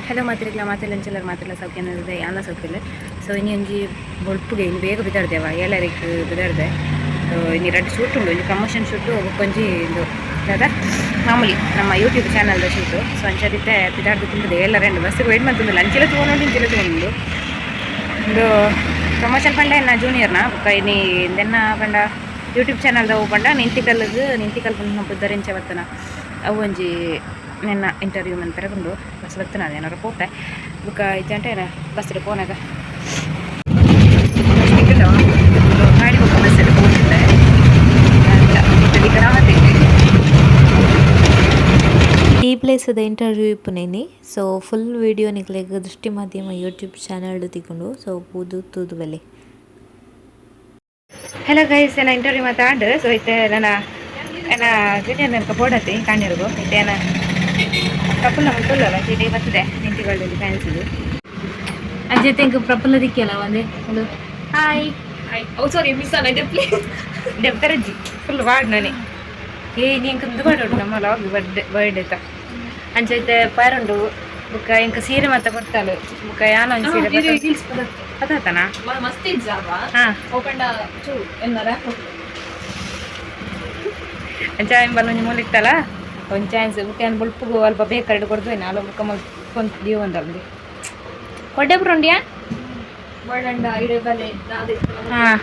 Hello ಮಾತ್ರಿಗ್ಲ ಮಾತೆಲ್ಲ ಅಂಚೆಲ್ಲರ ಮಾತೆಲ್ಲ ಸೌಖ್ಯ ಯಾನ ಸೌಖ್ಯ. ಸೊ ಇನಿ ಒಂಜಿ ಬೊಲ್ಪುಗೆ ಇನ್ನು ಬೇಗ ಬಿದಾಡ್ದೇವ ಏಳರಿಗೆ ಬಿದಾಡ್ದೆ. ಸೊ ಇನಿ ರಡ್ಡ್ ಶೂಟ್ ಉಂಡು, ಒಂಜಿ ಪ್ರಮೋಷನ್ ಶೂಟು ಬೊಕ್ಕೊಂಜಿ ಇಂದು ದಾದ ಮಾಮೂಲಿ ನಮ್ಮ ಯೂಟ್ಯೂಬ್ ಚಾನಲ್ದ ಶೂಟು. ಸೊ ಅಂಚಾದಿತ್ತೆ ಪಿದಾಡ್ದು ಕುಂಟುದೆ ಏಳರೆ ಬಸ್ಸಿಗೆ ವೇಟ್ ಮಂತುಂದಿಲ್ಲ, ಅಂಚೆಲ ತಗೊಂಡು ಇಂಚೆಲ ತಗೊಂಡು. ಇಂದು ಪ್ರಮೋಷನ್ ಪಂಡ ಎನ್ನ ಜೂನಿಯರ್ನ ಬೊಕ್ಕ ಇನಿ ಇಂದೆನ್ನ ಪಂಡ ಯೂಟ್ಯೂಬ್ ಚಾನಲ್ದ ಪಂಡ ನಿಂತಿಕಲ್ಗ್ ನಿಂತಿಕಲ್ ಪಂಡ ಪುದ್ದರಿಂಚ ಬತ್ತನ ಅವು ಒಂಜಿ ನಿನ್ನ ಇಂಟರ್ವ್ಯೂ ಮನ್ಪೆರೆ ಉಂಡು. ಬಸ್ ಬತ್ತನ ಏನಾರ ಪೋಪೆ ಬೊಕ್ಕ ಇಜ್ಜಂಟೆ ಬಸ್ ಪೋನಾಗ ಗಾಡಿ ಬೊಕ್ಕ ಬಸ್ ಪೋತಿದ್ದೆ. ಈ ಪ್ಲೇಸದ ಇಂಟರ್ವ್ಯೂ ಇಪ್ಪುನೇನಿ. ಸೊ ಫುಲ್ ವಿಡಿಯೋ ನಿಕ್ಲೆಗ್ ದೃಷ್ಟಿ ಮಾಧ್ಯಮ ಯೂಟ್ಯೂಬ್ ಚಾನಲ್ ತಿಕ್ಕುಂಡು. ಸೊ ಪೂದು ತೂದು ಬಲೆ. ಹಲೋ ಗೈಸ್, ಏನ ಇಂಟರ್ವ್ಯೂ ಮಾತಾಡು. ಸೊ ಇತ್ತೆ ನನ್ನ ಏನ ಜೂನಿಯರ್ ನೆನಕ ಬೋಡತಿ ಕಾಣಿರ್ಗು. ಇತ್ತೆ ಏನ ಪ್ರಫುಲ್ಲ ಮುಟ್ಟುಲ್ಲಲ್ಲ ಚೀಟಿ ಬರ್ತದೆ ನಿಂತಿಗಳಲ್ಲಿ ಫ್ಯಾನ್ಸ್ ಇದು ಅಂಜೆ ಇಂಕ್ ಪ್ರಫುಲ್ಲ ದಿಕ್ಕಿಯಲ್ಲ ಒಂದೇ ಒಂದು ಹಾಯ್. ಓ ಸಾರಿ, ಮಿಸ್ ಆನ ಡೆಪ್ಲಿ. ಡೆಪ್ತರಜ್ಜಿ ಫುಲ್ ವಾರ್ಡ್ ನಾನೇ. ಏ ನೀಂಕ್ ಇಂದು ಮಾಡೋಡು ನಮ್ಮ ಲಾಗ್ ಬರ್ಡೇ ಬರ್ಡೇ ತ ಅಂಚೈತೆ ಪಾರುಂಡು. ಬುಕ್ಕ ಇಂಕ ಸೀರೆ ಮತ್ತೆ ಕೊಡ್ತಾಳು. ಬುಕ್ಕ ಯಾನ ಒಂಜಿ ಸೀರೆ ಪದಾತನಾ. ಮಸ್ತ್ ಇಜ್ಜಾವ. ಹಾ. ಓಪಂಡ ಚೂ ಎನ್ನರ. ಅಂಚ ಎಂಬಲ್ ಒಂಜಿ ಮೂಲಿತ್ತಲ್ಲ ಒಂಜಿ ಚಾನ್ಸ್. ಬುಕ್ಕ ಏನು ಬುಲ್ಪುಗು ಅಲ್ಪ ಬೇಕಾರ್ಡ್ ಕೊಡ್ದು ನಾಲ್ ಬುಕ್ಕ ಮಲ್ಕೊಂತ ದೀವು ಒಂದಲ್ಲಿ ಕೊಡ್ಡೆ ಬರುಂಡಿಯಾ. ಬಡಂಡ ಇಡೆ ಬಲೆ. ಹಾಂ,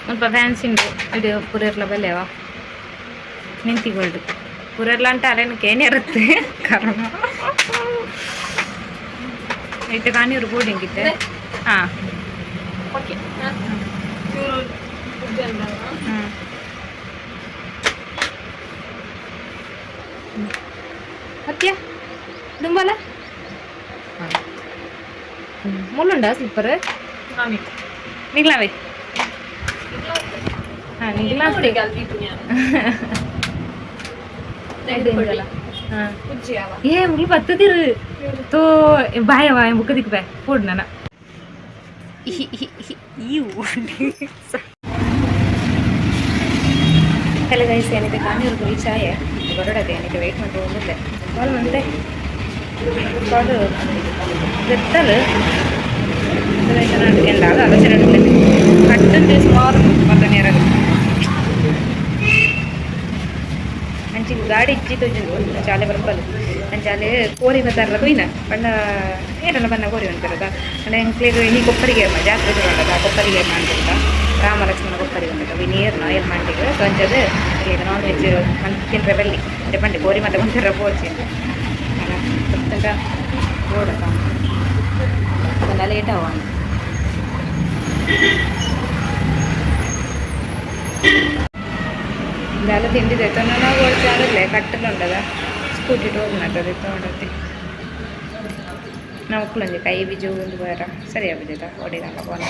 ಸ್ವಲ್ಪ ಫ್ಯಾನ್ಸಿ ಉಂಡು. ಇಡು ಪುರೆರ್ಲ ಬೆಲೆವಾ ಮಿಂತಿ ಗೋಲ್ಡ್ ಪುರೆರ್ಲ ಅಂಟ ಅರೇನು ಕೇನೆ ಇರುತ್ತೆ ಕಾರಣ ಐತೆ ಕಾಣಿರು ಬೋರ್ಡಿಂಗ್ ಇತ್ತೆ. ಹಾಂ. ಓಕೆ. ಹ್ಞೂ ಸತ್ಯ ದುಂಬಲ ಮುಳ್ಳುಂಡಾ ಸ್ಲಿಪ್ಪರ್ ನಿಗ್ಲಾವೆ. ಹಾಂ, ನಿಗ್ಲಾ. ಏ ಮುಗ್ಲು ಬತ್ತದಿರು ತೋ ಬಾಯ್ ಬಾಯ್ ಬುಕ್ಕ ದಿಕ್ ಬೇ ಪೋಡ್ ನನ. ಹಲೋ ಗೈಸ್, ಏನಿದೆ ಕಾಣಿರ್ಗು ಈ ಚಾಯೆ ಬರೋಡದೆ ಏನಿದೆ ವೆಯ್ಟ್ ಮಾಡಿ ಹೋಗಿದ್ದೆ. ಕಾಲ್ ಬಂದೆ, ಕಾಲು ಬೆತ್ತಲು ಎಂದಾದ ಆಲೋಚನೆ ಕಟ್ಟಂದು ಸುಮಾರು ಮತ್ತೆ ನೇರದು ಅಂಚಿ ಗಾಡಿ ಇಜ್ಜಿ ತೋಜುಂಡು ಚಾಲೆ ಬರ್ಪಲು. ಅಂಚಾಲೆ ಕೋರಿ ಬತ್ತಾರಲ್ಲ ತೂಯಿನ ಪಂಡ ಏರಲ್ಲ ಬನ್ನ ಕೋರಿ ಅಂತಾರದ. ಅಂಡ ಎಂಕ್ಲೆಗ್ ಇನಿ ಕೊಪ್ಪರಿಗೆ ಜಾತ್ರೆ ಶುರು. ಆ ಕೊಪ್ಪರಿಗೆ ಮಾಡ್ತಿರ್ತ ರಾಮ ಲಕ್ಷ್ಮಣ ಕೊಪ್ಪರಿಗೆ ಉಂಟು. ಇನಿ ಏರ್ನ ಏರ್ ಮಾಡ್ತಿಗೆ. ಸೊ ಅಂಚದ ಈಗ ನಾನ್ ವೆಜ್ ತಿನ್ರೆ ಬಲ್ಲಿ ಅಂಡೆ ಪಂಡೆ ಕೋರಿ ಮತ್ತೆ ಒಂಥರ ಪೋಚಿ ಗೊತ್ತುಂಟ ಬೋಡಪ್ಪ ಲೇಟ್ ಆವ. ಇಂದಾಲ ತಿಂಡಿದೆ ನಾವು ಓಡ್ಚಾರಲ್ಲೇ ಕಟ್ಟಲುಂಡದ ಸ್ಕೂಟಿ ಹೋಗ್ನದ ತಗೊಂಡತಿ ನಾವು ಮಕ್ಕಳೊಂಜಿ ಕೈ ಬಿಜು ಒಂದು ಬಾರ ಸರಿ ಆಗುದಿಲ್ಲ ಓಡಿದಲ್ಲ ಬೋನ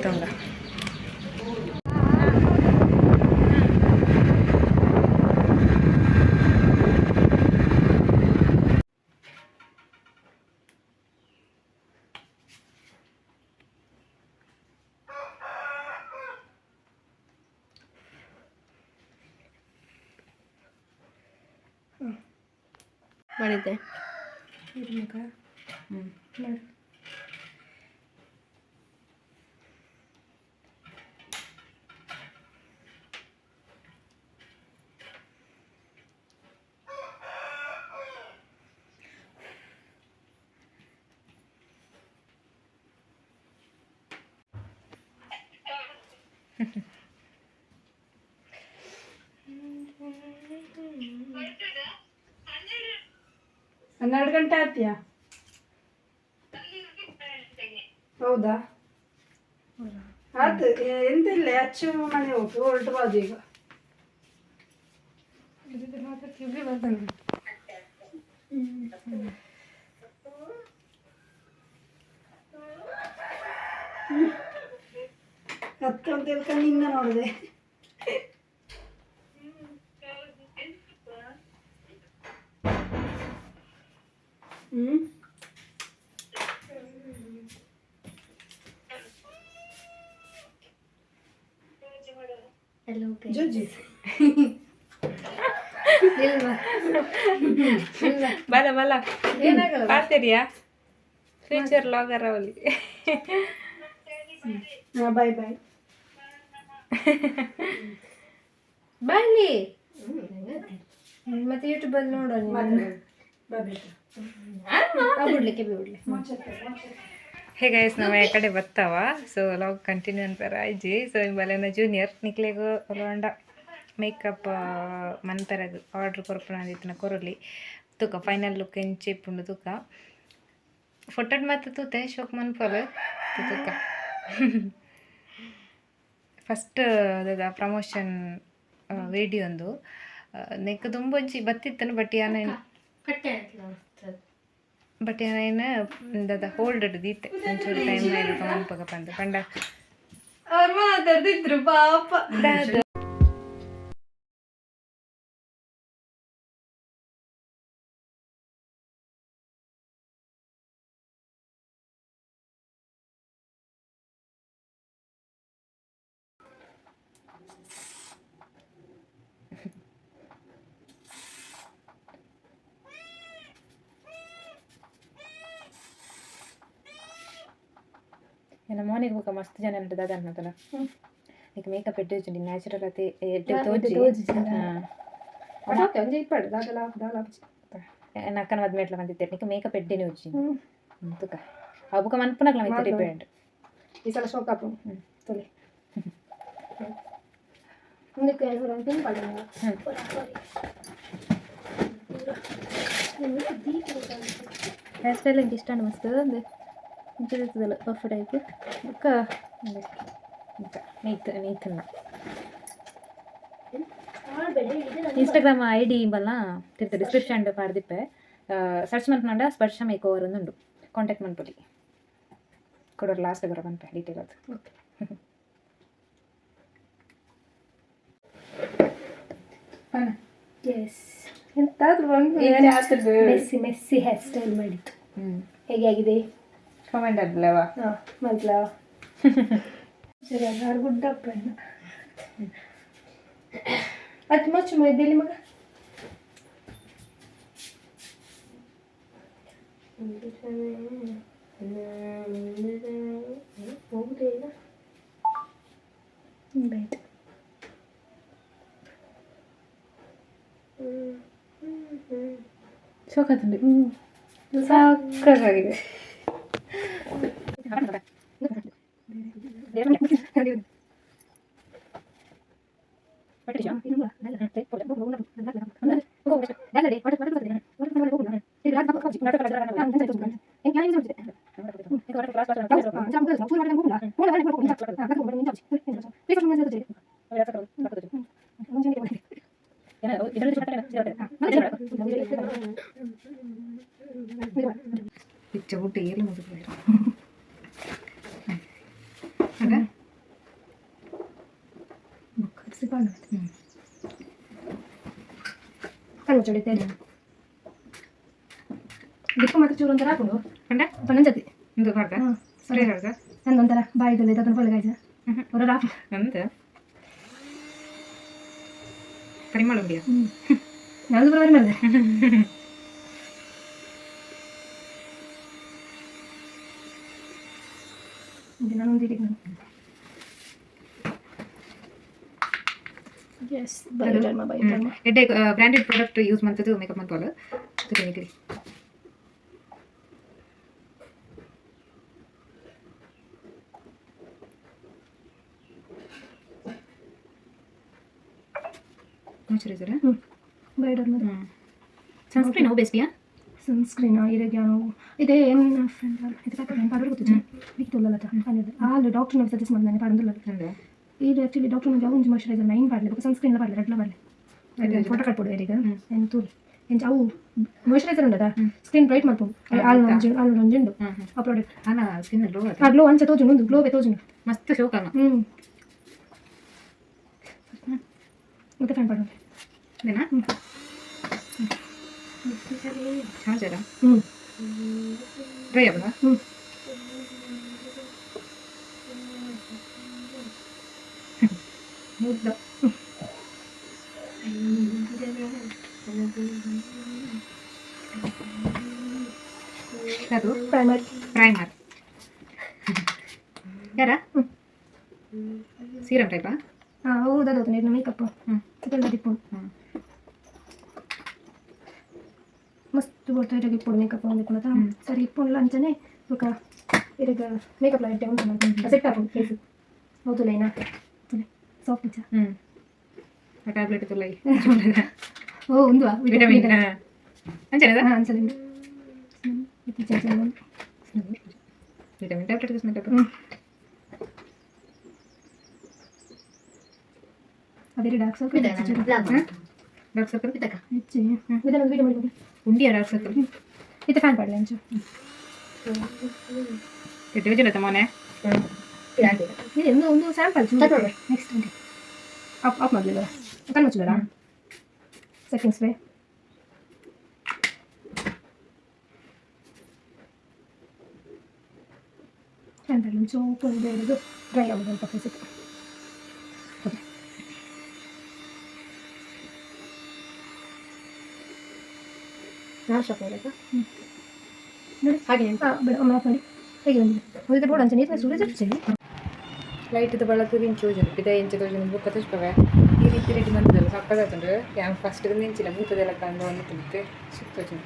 ತೊಂಗ. ಮಾಡಿದ್ದೆ. ಹ್ಞೂ. 12 ಗಂಟೆ ಆತೀಯಾ? ಹೌದಾ? ಆಯ್ತು, ಎಂತ ಇಲ್ಲ, ಅಚ್ಚು ಮನೆ ಹೋಗಿ ಹೊರಟು ಬಾಜು ಈಗ. ಹತ್ತು ಅಂತ ಹೇಳ್ಕೊಂಡು ನಿನ್ನ ನೋಡಿದೆ. ಹ್ಞೂ. ಹಲೋ. ಜೋಜಿ. ಬಲ ಬಲ ಪಾತೆರಿಯಾ ಫ್ಯೂಚರ್ ಲಾಗರ್ ಅವಲಿ. Bye bye. ಬಾಯ್ಲಿ, ಮತ್ತೆ ಯೂಟ್ಯೂಬಲ್ಲಿ ನೋಡೋಣ. ಬಿಡ್ಲಿಕ್ಕೆ ಬಿಡ್ಲಿ. ಹೇ ಗೈಸ್, ನಾವು ಈ ಕಡೆ ಬರ್ತಾವ. ಸೊ ಲಾಗ್ ಕಂಟಿನ್ಯೂ ಅನ್ಪಾರ ಆಯ್ಜಿ. ಸೊ ಬಲೆನ ಜೂನಿಯರ್ ನಿಕ್ಲೆಗು ಒಲಂಡ ಮೇಕಪ್ ಮನ್ಪೆರಗ್ ಆರ್ಡ್ರ್ ಕೊರ್ಪುನ ಇತ್ತಿನ ಕೊರಲಿ. ತೂಕ ಫೈನಲ್ ಲುಕ್ ಎಂಚ ಇಪ್ಪುಂಡು ತೂಕ. ಫೋಟೋಡ್ ಮಾತ ತೂತೆ ಶೋಕ್ ಮನ್ಪಲ್ ತೂಕ. ಫಸ್ಟ್ ದಾದ ಪ್ರಮೋಷನ್ ವೀಡಿಯೋ ಒಂದು ನೆಕ್ ದುಂಬೊಂಜಿ ಬತ್ತಿತ್ತನು, ಬಟ್ ಯಾನ ಬಟ್ ಯಾನ ದಾದ ಹೋಲ್ಡ್ ದೀತೆ ಒಂಚೂರು ಟೈಮ್ ಆಯ್ತು ಮನ್ಪಗ ಪಂದ್ ಪಂಡ. ಅವ್ರು ಮಾತಾಡ್ತಿದ್ರು ಪಾಪ. ದಾದ ಏನ ಮೋನಿಗೆ ಬೊಕ ಮಸ್ತ್ ಜನ ಉಂಟು ದಾದ ಅನ್ನತಲ್ಲ. ನೀಕ್ ಮೇಕಪ್ ಎಡ್ಡೆ ನ್ಯಾಚುರಲ್ ಅತಿ ಎಡ್ಡೆ ತೋಜಿ. ಒಂಜಿ ಇಪ್ಪಡು ದಾದಲ ದಾಲ. ಅಕ್ಕನ ಮದ್ಮೆ ಎಟ್ಲ ಬಂದಿತ್ತೆ. ನಿಕ್ ಮೇಕಪ್ ಎಡ್ಡೆನೆ ಉಜ್ಜಿ ತುಕ ಅವು ಬೊಕ ಮನ್ಪುನಕ್ಲ ಮಿತ್ತ್ ಡಿಪೆಂಡ್. ಈ ಸಲ ಶೋಕ್ ಆಪು ತೊಲೆ. ಮುಂದಕ್ಕೆ ಪಿನ್ ಪಾಡ. ಹೇರ್ ಸ್ಟೈಲ್ ಎಂಕ್ ಇಷ್ಟ ಮಸ್ತ್ ಅಂದೆ ಇಂಚ ಪಫ್ ಟೈಪ್ ಬೊಕ್ಕ ನೀತ್ ನೀತನ್ನ ಇನ್ಸ್ಟಾಗ್ರಾಮ್ I D ಬಲ್ಲ ತಿರ್ತ ಡಿಸ್ಕ್ರಿಪ್ಷನ್ ಪಾಡ್ದಿಪ್ಪೆ. ಸರ್ಚ್ ಮನ್ಪುನಂಡ ಸ್ಪರ್ಶ ಮೇಕ್ ಓವರ್ ಉಂಡು, ಕಾಂಟ್ಯಾಕ್ಟ್ ಮನ್ಪೊಲಿ. ಕೊಡೋರು ಲಾಸ್ಟ್ ಬರೋ ಮನ್ಪೆ ಡೀಟೇಲ್ ಅದು. ಎಸ್, ಎಂತಾದ್ರೂ ಮೆಸ್ಸಿ ಮೆಸ್ಸಿ ಹೇರ್ ಸ್ಟೈಲ್ ಮಾಡಿತ್ತು. ಹೇಗೆ ಆಗಿದೆ? ಕಮೆಂಟ್ ಅಡ್ಲವಾ. ಹಾಂ, ಮಲ್ಪ್ಲ ಸರಿ. ಅದು ಗುಡ್ಡಪ್ಪ ಅದು ಮಚ್ಚು ಮೈದಲ್ಲಿ ಮಗ. ರೈಟ್. ಶೋಕಾತುಂಡು, ಸಾಕಾಗಿದೆ. ಪಿಚ್ಚ ಊಟ ಏರ್ಲು ಮುಗಿದು ಕಣ್ಣು ಚೊಡಿತೇನೆ ದಿಕ್ಕು ಮಾತ್ರ ಚೂರು ಒಂಥರ ಹಾಕೊಂಡು. ಪಂಡ? ಪನ್ನೊಂಜತಿ. ಒಂದು ಮಾಡ್ದ ಸರಿ ಹೇಳ್ದ. ನಂದೊಂಥರ ಬಾಯಿದಲ್ಲಿ ಅದನ್ನು ಪೊಳಗಾಯ್ತು ಹೊರ. ನಂದು ಪರಿಮಳ ಉಂಡಿಯಾ? ಯಾವುದು ಬರೋಬರಿ ಮಾಡಿದೆ. ನಾನೊಂದು ಇಡೀ ನಾನು ಎಸ್ ಬಯೋಡರ್ಮಾ ಬಯೋಡರ್ಮಾ. ಎಡ್ಡೆ ಬ್ರ್ಯಾಂಡೆಡ್ ಪ್ರಾಡಕ್ಟ್ ಯೂಸ್ ಮಾಡ್ತದ್ದು ಮೇಕಪ್ ಮನ್ಪೋಲು ನಿಕ್ಲಿ. ಮಾಯ್ಚರೈಸರ್. ಹ್ಞೂ, ಬಯೋಡರ್ಮಾ. ಸನ್ಸ್ಕ್ರೀನ್ ಅವು ಬೆಸ್ಟಿಯಾ? ಸನ್ಸ್ಕ್ರೀನ್ ಇರಗೆ ನಾವು ಇದೇ ಏನು ಫ್ರೆಂಡ್ ಇದು ಪಾಡೋರು ಗೊತ್ತಿತ್ತು ಬಿತ್ತುಲ್ಲಲ್ಲ ಅಲ್ಲಿ ಡಾಕ್ಟರ್ ನಾವು ಸಜೆಸ್ಟ್ ಮಾಡಿದ್ದಾನೆ ಪಾಡೊಂದುಲ್ಲ. ಅಂದ. ಇದು ಆ್ಯಕ್ಚುಲಿ ಡಾಕ್ಟರ್ ಮಂಜು ಒಂಜಿ ಮಾಯ್ಚರೈಸರ್ ನೈನ್ ಪಾಡಲೆ ಬೊಕ ಸನ್ಸ್ಕ್ರೀನ್ ಪಾಡಲೆ ರಡ್ಲ ಪಾಡಲೆ ಫೋಟೋ ಕಟ್ಪೊಡು ಈಗ ಏನು ತೂಲಿ ಎಂಚ ಅವು ಮಾಯ್ಚರೈಸರ್ ಉಂಡದ ಸ್ಕಿನ್ ಬ್ರೈಟ್ ಮಲ್ಪುಂಡು. ಆಲ್ ಒಂಜಿ ಆಲ್ ಒಂಜಿ ಉಂಡು ಆ ಪ್ರಾಡಕ್ಟ್. ಅಲ್ಲ, ಸ್ಕಿನ್ ಗ್ಲೋ. ಆ ಗ್ಲೋ ಅಂಚ ತೋಜುಂಡು, ಒಂದು ಗ್ಲೋವೆ ತೋಜುಂಡು. ಮಸ್ತ್ ಶೋಕ್ ಅಲ್ಲ. ಹ್ಞೂ, ಮತ್ತೆ ಫ್ಯಾನ್ ಪಾಡೋದು. ಇದೇನಾ ಚಾರ್ಜರಾ? ಹ್ಞೂ. ಡ್ರೈ ಆಗೋದಾ? ಹ್ಞೂ. ಮುದ್ದ. ಅದು ಪ್ರೈಮರ್. ಪ್ರೈಮರ್ ಯಾರ ಸೀರಮ್ ಟೈಪಾ? ಹಾಂ, ಹೌದು, ಅದು ನೀರಿನ ಮೇಕಪ್. ಇದೆಲ್ಲ ದಿಪ್ಪು. ಮಸ್ತ್ ಬೋರ್ತ ಇರಗೆ ಇಪ್ಪುಡು ಮೇಕಪ್ ಒಂದು. ಸರಿ ಇಪ್ಪುಂಡ್ಲ ಅಂಚನೆ ಬೊಕ ಇರಗ ಮೇಕಪ್ ಲೈಟ್ ಉಂಟು, ಸೆಟ್ ಆಪುಂಡು ಫೇಸ್. ಹೌದು, ಲೈನಾ ಸಾಫ್ಟ್ ಇಚ್ಚ. ಟ್ಯಾಬ್ಲೆಟ್ ತುಲೈ. ಓ, ಒಂದು. ವಿಟಮಿನ್ ಅಂಚನೆ. ಹಾಂ, ಅಂಚನೆ ಉಂಡು. ಇತ್ತೀಚೆಗೆ ಉಂಡು. Vitamin tablet. ಅದೇ dark circle. Dark circle. ಹೆಚ್ಚಿ ಇದನ್ನು ವೀಡಿಯೋ ಮಾಡಿ. ಉಂಡಿಯ ಡಾರ್ಕ್ ಸರ್ಕಲ್. ಇದು ಫ್ಯಾನ್ ಪಾಡಲೆ ಅಂಚು. ಯೋಜನೆ ಮೊನೆ. ಇದು ಒಂದು ಒಂದು sample. Next of of ಮಾಡಲಿಲ್ಲ, ಕಣ್ಣು ಮುಚ್ಚಬೇಡ. Setting spray. Fan ಪಾಡಲೆ soap ಒಂದು ಇರೋದು ಡ್ರೈ ಆಗೋದು ಅಂತ ಫೇಸಿಗೆ. ಓಕೆ. ನೋಡಿ ಹಾಗೆ. ಹಾಂ, ಬೇಡ, ಒಮ್ಮೆ ಆಫ್ ಮಾಡಿ. ಹೇಗೆ ಬಂದಿದೆ? ಹೋಗಿದ್ರೆ ಬೋರ್ಡ್ ಅಂಚನೆ ಇದು ಸೂರ್ಯ ಸರಿ. ಲೈಟ್ ಬಳಕು ಇಂಚು ಯೋಜನೆ ಪಿದ ಇಂಚ ತೋಜುಂಡು. ಬೊಕ್ಕ ತೋಜ್ಪವೆ ಈ ರೀತಿ ರೆಡಿ ಮಂತದಲ್ಲ, ಸಕ್ಕದಾತುಂಡು. ಯಾನ್ ಫಸ್ಟ್ ನಿಂಚಿಲ್ಲ ಭೂತದೆಲ್ಲ ಕಂಡು ಒಂದು ತುಳಿತೆ ಸುತ್ತ ತೋಜುಂಡು.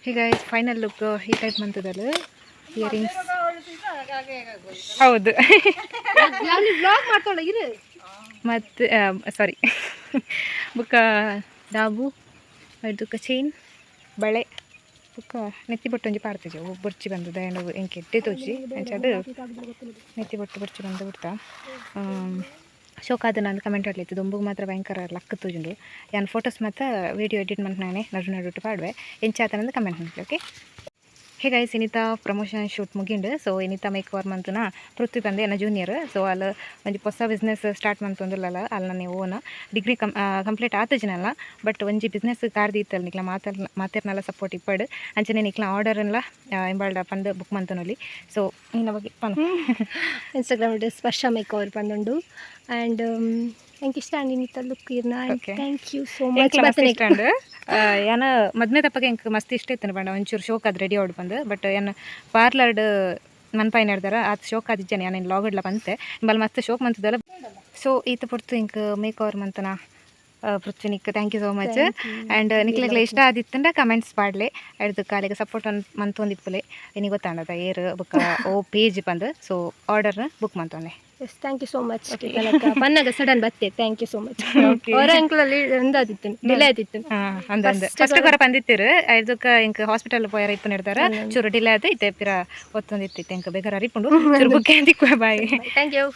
ಹೀಗೆ ಫೈನಲ್ ಲುಕ್ ಈ ಟೈಪ್ ಮಂತದಲ್ಲ. ಇಯರಿಂಗ್ಸ್ ಹೌದು. ವ್ಲಾಗ್ ಮಾಡ್ತಾಳ ಇರು. ಮತ್ತು ಸಾರಿ, ಬುಕ್ಕ ಡಾಬು ಬೊಕ್ಕ ಚೈನ್ ಬಳೆ ಬುಕ್ಕ ನೆತ್ತಿ ಬೊಟ್ಟು ಒಂಜಿ ಪಾಡ್ತಿಜಿ. ಬೊರ್ಚಿ ಬಂದು ದಯಂಡ ಎಂಕ್ ಎಡ್ಡೆ ತೋಜಿ ಅಂಚ ಅದು ನೆತ್ತಿ ಬೊಟ್ಟು ಬೊರ್ಚಿ ಬಂದು ಬಿಡ್ತಾ. ಶೋಕಾದ ನಾನು ಕಮೆಂಟ್ ಆಡ್ಲಿತ್ತು. ದೊಂಬುಗ್ ಮಾತ್ರ ಭಯಂಕರ ಲಕ್ ತೋಜುಂಡು. ಯಾನ್ ಫೋಟೋಸ್ ಮಾತ್ರ ವೀಡಿಯೋ ಎಡಿಟ್ ನಾನೇ ನಡು ನಡುಟು ಪಾಡುವೆ. ಎಂಚಾತನಂದು ಕಮೆಂಟ್ ಮಾಡ್ಲಿ. Okay. Hey guys, ಇನಿತ promotion shoot ಮುಗಿಂಡು. So ಇನಿತ make over ಮಂತುನ ಪೃಥ್ವಿ ಬಂದೆ ಎನ್ನ ಜೂನಿಯರ್. ಸೊ ಅಲ್ಲಿ ಒಂಜಿ ಹೊಸ ಬಿಸ್ನೆಸ್ ಸ್ಟಾರ್ಟ್ ಮಂತೊಂದುಲ್ಲಲ್ಲ ಅಲ್ಲಿ ನನ್ನ own degree complete ಆತಜಿನಲ್ಲ, but ಒಂಜಿ ಬಿಸ್ನೆಸ್ ಕಾರ್ದಿ ಇತ್ತಲ್ಲ. ನಿಕ್ಲ ಮಾತರ್ ಮಾತೆರ್ನಲ್ಲ ಸಪೋರ್ಟ್ ಇಪ್ಪಡು. ಅಂಚನೆ ನಿಕ್ಲ ಆರ್ಡರ್ನ್ಲ ಎಂಬಾಲ್ಡ ಪಂದ್ ಬುಕ್ ಮಂತೊನೊಲಿ. ಸೊ ನಿನ್ನ ಬಗ್ಗೆ ಪನ್. ಇನ್ಸ್ಟಾಗ್ರಾಮ್ ಸ್ಪರ್ಶ ಮೇಕ್ ಓವರ್ ಬಂದುಂಡು. ಆ್ಯಂಡ್ ಎಂಕ್ ಇಷ್ಟ ಆಂಡ್ ಇನ್ನಿತ ಲುಕ್ ಇರ್ನ. Thank you so much. ಎಂಕ್ಲ ಮಸ್ತ್ ಇಷ್ಟ ಆಂಡ್. ಯಾನ ಮದ್ಮೆ ತಪ್ಪಗೆ ಎಂಕ್ ಮಸ್ತ್ ಇಷ್ಟ ಇತ್ತು ಪಂಡ ಒಂಚೂರು ಶೋಕ್ ಅದು ರೆಡಿ ಆವಡ್ ಬಂದು. ಬಟ್ ಯಾನ್ ಪಾರ್ಲರ್ಡ್ ಮನ್ಪಾಯಿ ನಡ್ದಾರ ಆತ್ ಶೋಕ್ ಆದಿಜ್ಜಾನೆ. ಯಾನ್ ಲಾಗಡ್ಲ ಬಂತೆ ಇಂಬಲ್ ಮಸ್ತ್ ಶೋಕ್ ಮಂತದಲ್ಲ. ಸೊ ಈತ ಪೊರ್ತು ಇಂಕ್ ಮೇಕ್ ಓವರ್ ಮಂತನ ಪೃಥ್ವಿನಿಕ್ thank you so much. And ನಿಕ್ಲೆಗ್ಲ ಇಷ್ಟ ಆದಿತ್ತಂಡ ಕಮೆಂಟ್ಸ್ ಪಾಡ್ಲೆ. ಅಡ್ದು ಕಾಲಿಗೆ ಸಪೋರ್ಟ್ ಮಂತೊಂದಿಪ್ಪುಲೆ. ಇನಿ ಗೊತ್ತಾಂಡದ ಏರ್ ಬೊಕ್ಕ ಓ ಪೇಜ್ ಬಂದು. ಸೊ ಆರ್ಡರ್ನ ಬುಕ್ ಮಂತೊಂದೆ. Yes, thank you so much. ಪನ್ನಾಗ sudden ಬತ್ತೆ. Thank you so much. ಹೊರ ಅಂಕಲಲ್ಲಿ ಒಂದಾದಿತ್ತು, ಡಿಲೇ ಆದಿತ್ತು. ಅಂದ ಅಂದ ಫಸ್ಟ್ ಕೊರ ಬಂದಿತ್ತಿರು. ಅದಕ್ಕೆ ಇಂಕ್ ಹಾಸ್ಪಿಟಲ್ ಪೋಯರ ಇಪ್ಪು ನೆಡ್ದಾರ, ಚೂರು ಡಿಲೇ ಆದ. ಇತ್ತೆ ಪಿರ ಒತ್ತೊಂದಿತ್ತು. ಇಂಕ್ ಬೇಗ ಅರಿಪುಂಡು. ಚೂರು ಬುಕ್ ಬಾಯ್. Thank you.